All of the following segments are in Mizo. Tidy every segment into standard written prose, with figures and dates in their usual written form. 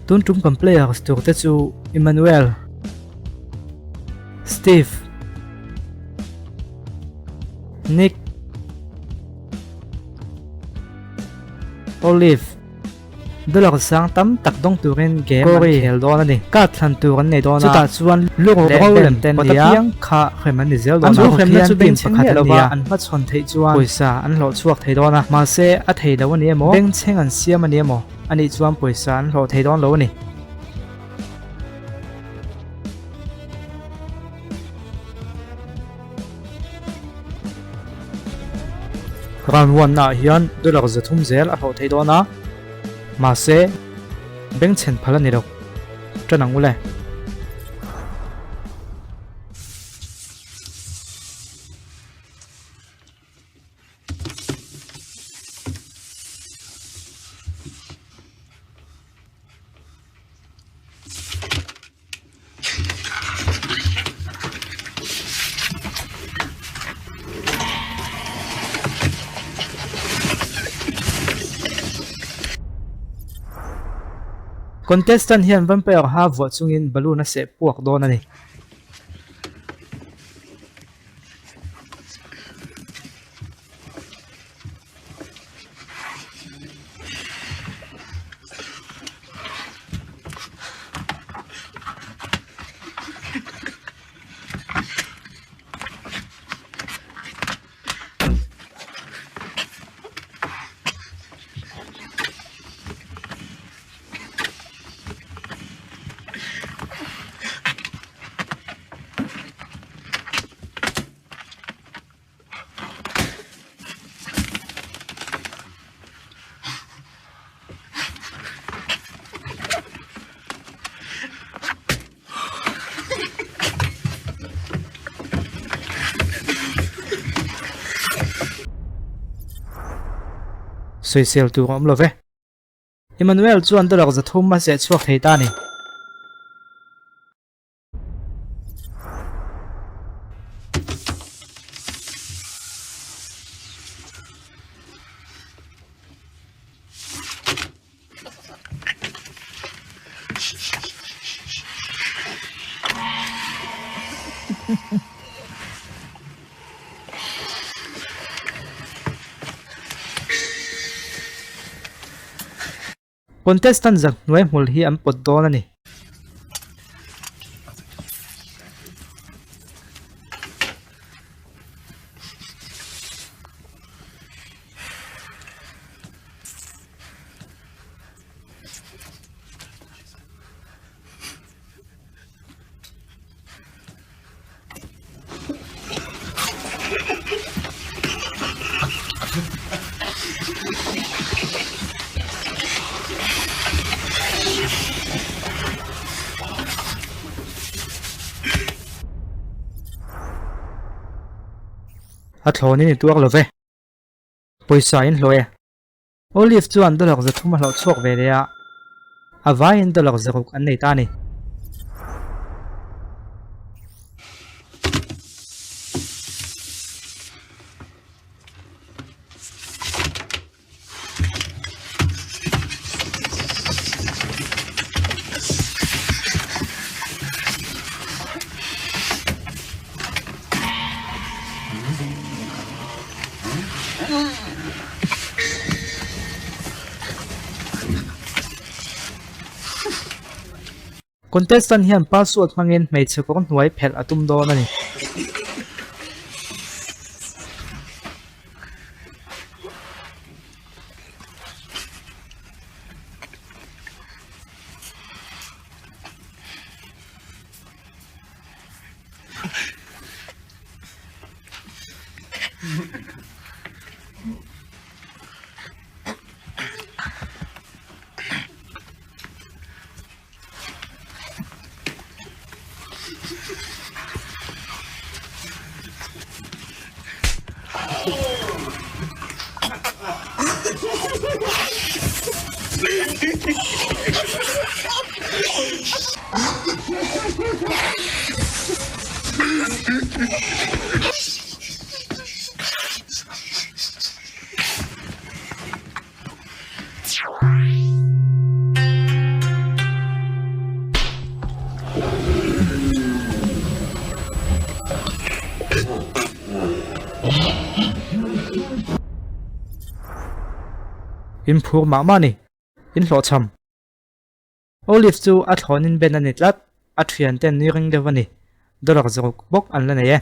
Tun tum kan players tur te chu Emmanuel, Steve, Nick, Olive, Dollar sang tam tak dawng turin game an khel dawn a ni. Card thlan tur an nei dawn a, chutah chuan lu ro lem pawt apiang kha hrem an ni zel dawn a. An hremna chu team pakhat an ni a, an hmachhawn theih chuan pawisa an hlawh chhuak thei dawn a, mahse a thei lo a ni emaw, bengchheng an siam a ni emaw, anih chuan pawisa an hlawh thei dawn lo a ni. Round one naah hian dollar 300 zel a hlawh thei dawn a, mahse bengchhen phal a ni lo. Tan ang u le. Contestant hian vampire ha vuah chungin balloon a seh puak dawn a ni. Sawisel tur a awm lo ve. Emmanuel chuan dollar 300 a seh chhuak thei ta a ni. Contestant zak hnuai hmul hi an pawt dawn a ni. A thlawn in i tuar lo ve. Pawisa in hlawh e. Olive chuan dollar 300 a hlauh chhuak ve leh a, a vaiin dollar 600 an nei ta a ni. Contestant hian password hmangin hmeichhe kawr hnuai phelh a tum dawn a ni. In phur mah mah a ni. In hlawhchham. Olive chu a thlawnin ben a ni tlat, a thianten nui ring deuh a ni. Dollar zaruk bawk an la nei e.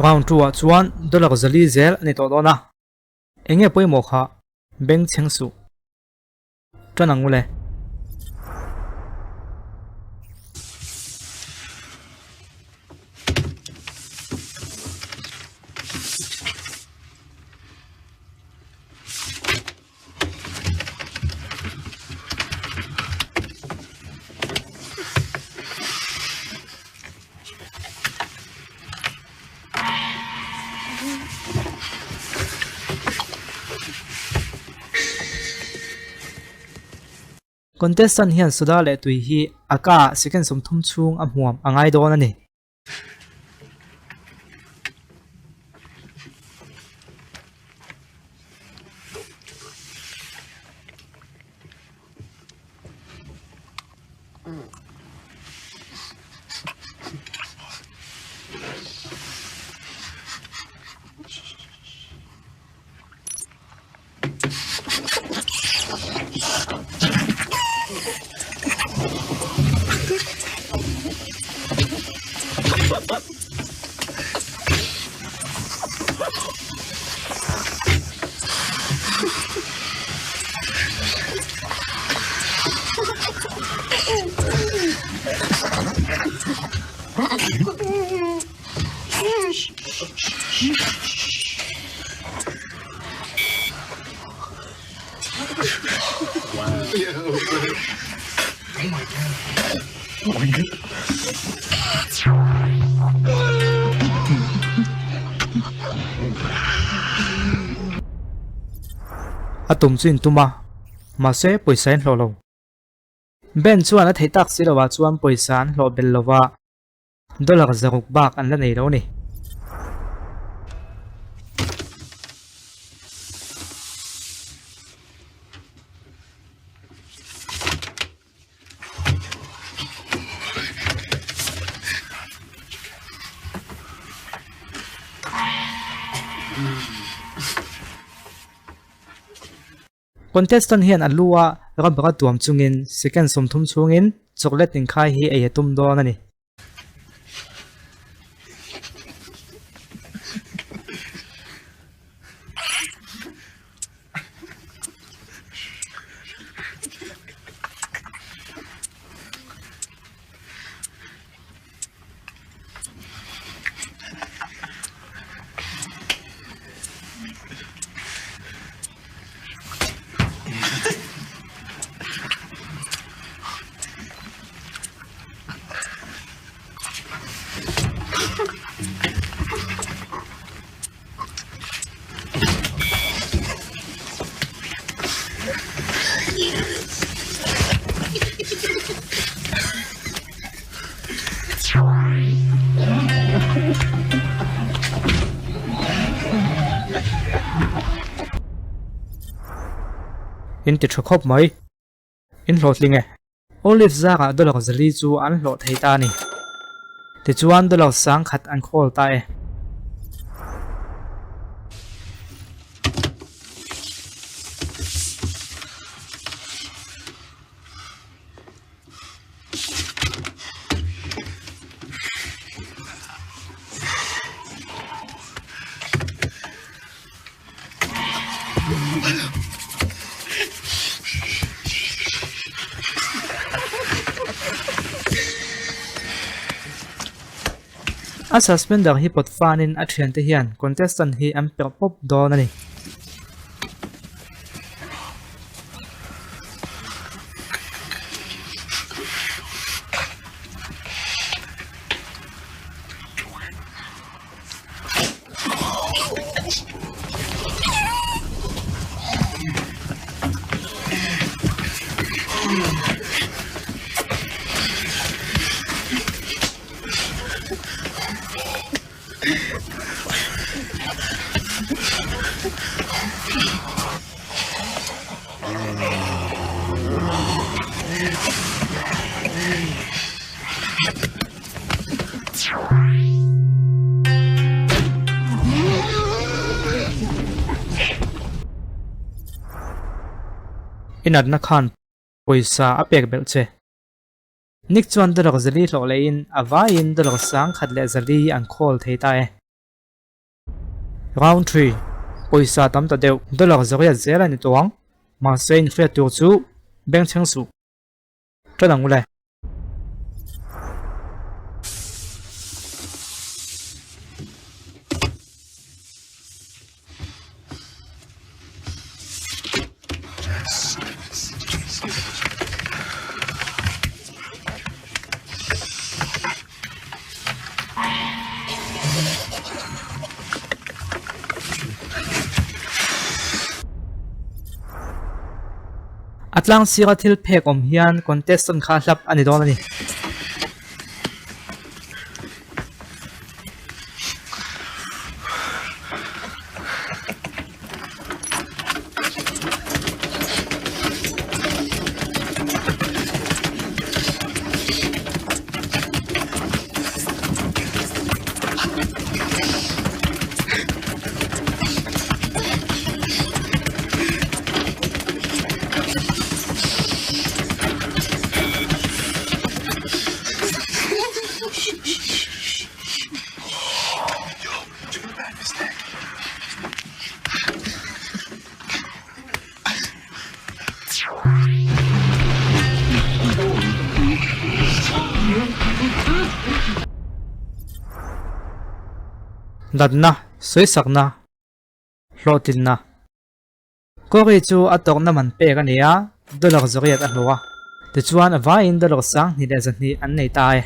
Round two ah chuan dollar zali zel a ni tawh dawn a. Enge pawimawh kha beng chheng suh. Ṭan ang ule. Contestant hian soda leh tui hi a ka ah second 30 chhung a hmuam a ngai dawn a ni. A tum chu in tum a, mahse pawisa in hlawh lo. Ben chuan a theih tak si lovah chuan pawisa an hlawh belh lova, dollar 600 bak an la nei lo a ni. Contestant hian a lu a rubber a tuam chungin second 30 chhungin chocolate inkhai hi ei a tum dawn a ni. In ti tha khawp mai. In hlawhtling e. Olive zangah dollar 400 chu an hlawh thei ta a ni. Tichuan dollar 10,000 an khawl ta e. A suspender hi pawt fanin a thiante hian contestant hi an perh pawp dawn a ni. I natna khan pawisa a pek belh che. Nick chuan dollar zali hlawh lehin a vaiin dollar 1100 an khawl thei ta e. Round 3, Pawisa tam ta deuh dollar 800 zel a ni tawh ang, mahse inhriat tur chu bengchheng suh. Ṭan ang ule. A tlang sira thil phek awm hian contestant kha hlap a ni dawn a ni. Natna, sawisakna, hlawhtlinna. Kawri chu a tawkna man pek a ni a, dollar 800 a hlawh a. Tichuan a vaiin dollar 2200 an nei ta e.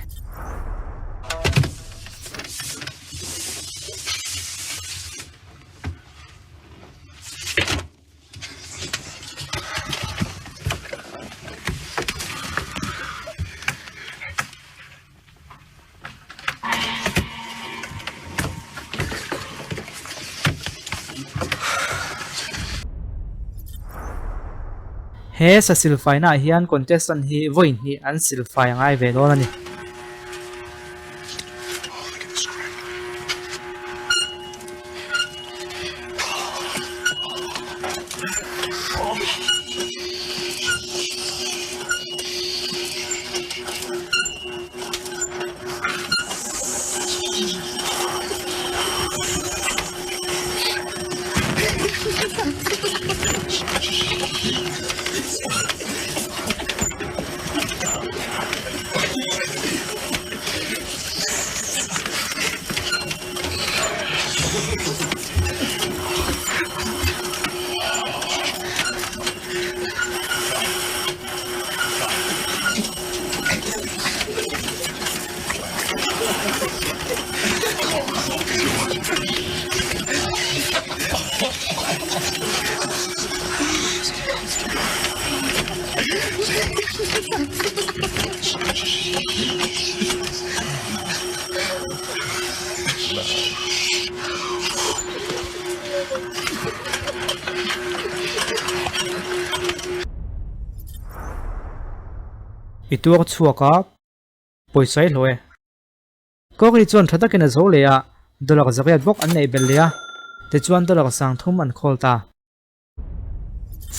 He sa silfaina ah hian contestant hi vawi hnih an silfai a ngai ve dawn a ni. I tuar chhuak a, pawisa i hlawh e. Kawri chuan tha takin a zo leh a, dollar 800 bawk an neih belh leh a, tichuan dollar 3000 an khawl ta.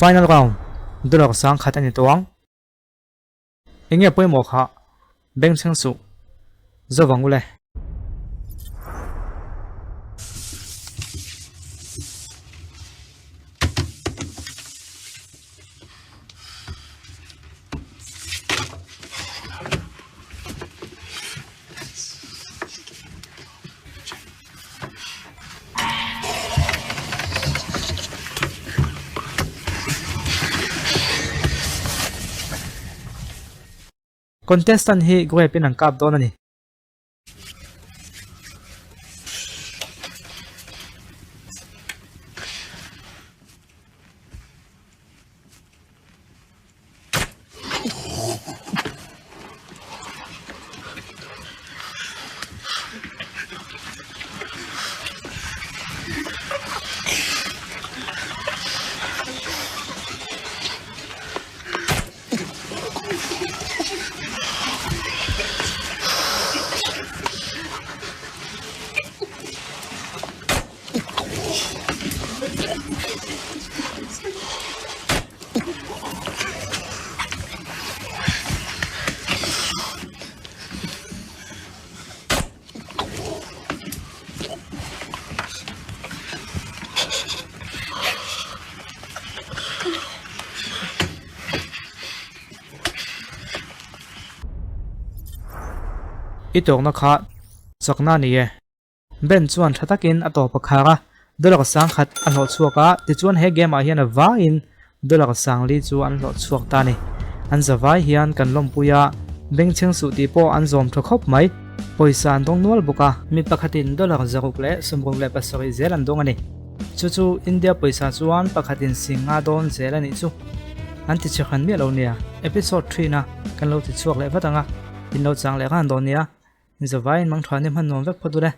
Final round, dollar 1000 a ni tawh ang. Enge pawimawh kha bengchheng suh zo vang ule. Contestant hi grape in an kap dawn a ni. I tawkna kha chakna a ni e. Ben chuan tha takin a tawp a khar a, dollar 10,000 a hlawh chhuak a, tichuan he game ah hian a vaiin dollar 4000 chu an hlawh chhuak ta a ni. An zavai hian kan lawmpui a, bengchheng suh tih pawh an zawm tha khawp mai. Pawisa an dawng nual bawk a. Mi pakhatin dollar 667 zel an dawng a ni. Chu chu India pawisa chuan pakhatin 50 dawn zel a nih chu. An ti chhe hran miah lo nia. Episode three na kan lo ti chhuak leh vat ang a, in lo chang leh ran dawn nia. Zavaiin mangthuan hi hman nuam vek phawt u le.